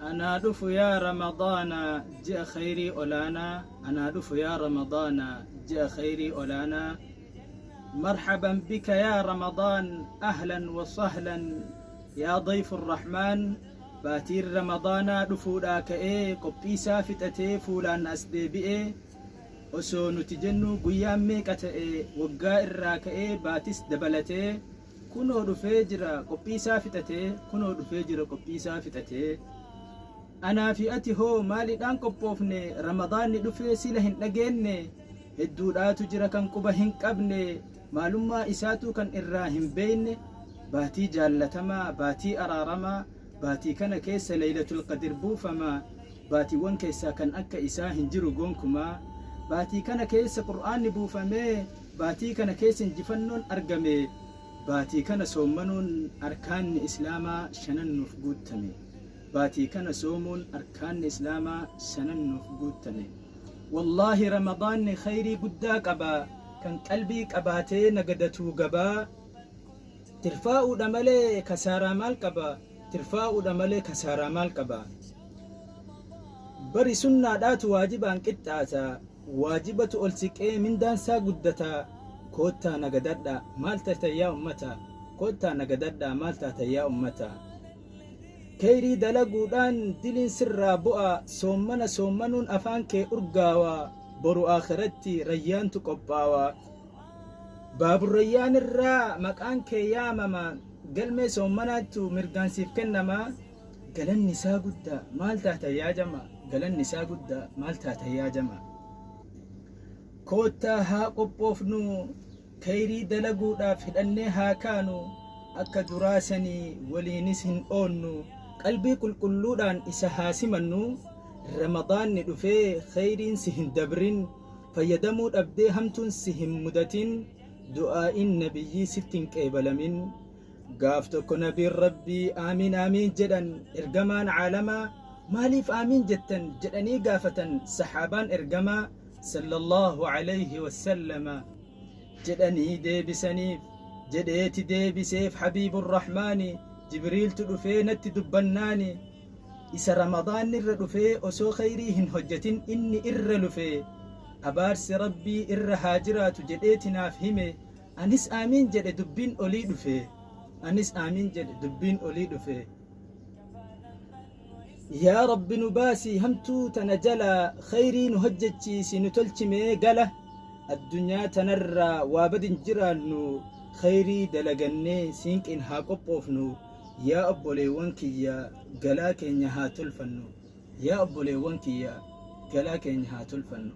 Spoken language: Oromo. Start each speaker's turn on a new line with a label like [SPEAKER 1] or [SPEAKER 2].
[SPEAKER 1] Anaa dhufu yaa Ramadaana ji'a khayrii olaanaa. Anaa dhufu yaa Ramadaana ji'a khayrii olaanaa. Marhaban bika yaa Ramadaan, ahlan wa sahlan yaa dayfu rahmaan. Baatiin Ramadaanaa dhufuudhaa ka'ee, qophiisaa fixatee fuulaan as deebi'ee. Osoo nuti jennuu guyyaan meeqa ta'e, waggaa irraa ka'ee baatis dabalatee. Kunoo dhufee jira qophiisaa fixatee. Kunoo dhufee jira qophiisaa fixatee. Anaa fi ati hoo maaliidhaan qophoofne? Ramadaanni dhufee sila hin dhageenne? Hedduudhaatu jira kan quba hin qabne, maalummaa isaatuu kan irraa hin beekne. Baatii jaallatamaa, baatii araaramaa, baatii kana keessa Laylatul Qadr buufama. Baatiiwwan keessaa kan akka isaa hin jiru gonkumaa. Baatii kana keessa Qur'aanni buufamee, baatii kana keessa injifannoon argame. Baatii kana soommanuun arkaanni Islaamaa shanan nuuf guuttame. Baatii kana soomuun arkaanni Islaamaa shanan nuuf guuttame. Wallaahi Ramadaanni khayrii guddaa qaba, kan qalbii qabaatee nagadatuu gabaa. Tirfaa'uudha malee kasaaraa maal qaba? Tirfaa'uudha malee kasaaraa maal qaba? Bari sunnaadhaatu waajibaan qixxaata, waajibatu ol siqee mindaansaa guddata. Koottaa nagadadhaa maal taatan yaa ummata? Koottaa nagadadhaa maal taatan yaa ummata? Kheyrii dalaguudhaan diliin sirraa bu'a, soommana soommanuun afaan kee urgaawa, boru aakhiratti rayyaantu qophaawa. Baaburrayyaan irraa maqaan kee yaamama, galmee soommanaattu mirgaan siif kennama. Galanni isaa guddaa maal taatan yaa jama? Galanni isaa guddaa maal taatan yaa jama? Koottaa haa qophoofnu, kheyrii dalaguudhaaf hidhannee haa kaanu, akka duraa sanii waliinis hin oonnu, qalbii qulqulluudhaan isa haa simannu. Ramadaanni dhufee kheyriin si hin dabrin, fayyadamuu dhabdee hamtuun si hin mudatin, du'aa'iin nabiyyii sitti hin qeebalamin. Gaaf tokko nabiin Rabbii aamiin aamiin jedhan. Ergamaan caalamaa maaliif aamiin jettan jedhanii gaafatan sahaabaan ergamaa sallallahu alayhi wassallama. Jedhanii deebisaniif. Jedheeti deebiseef habiibur rahmaani, Jibriiltu dhufee natti dubbannaani, isa Ramadaanni irra dhufee osoo khayrii hin hojjatin inni irra lufe, abaarsi Rabbii irra haa jiraatu jedheeti naaf hime. Anis aamiin jedhe dubbiin olii dhufe. Anis aamiin jedhe dubbiin olii dhufe. Yaa Rabbi nu baasi hamtuu tana jalaa, khayrii nu hojjechiisi, nu tolchimee gala. Addunyaa tanarraa waa badin jiraannu, khayrii dalagannee siinqiin haa qophoofnu. Yaa obboleewwan kiyya, galaa keenya haa tolfannu. Yaa obboleewwan kiyya, galaa keenya haa tolfannu.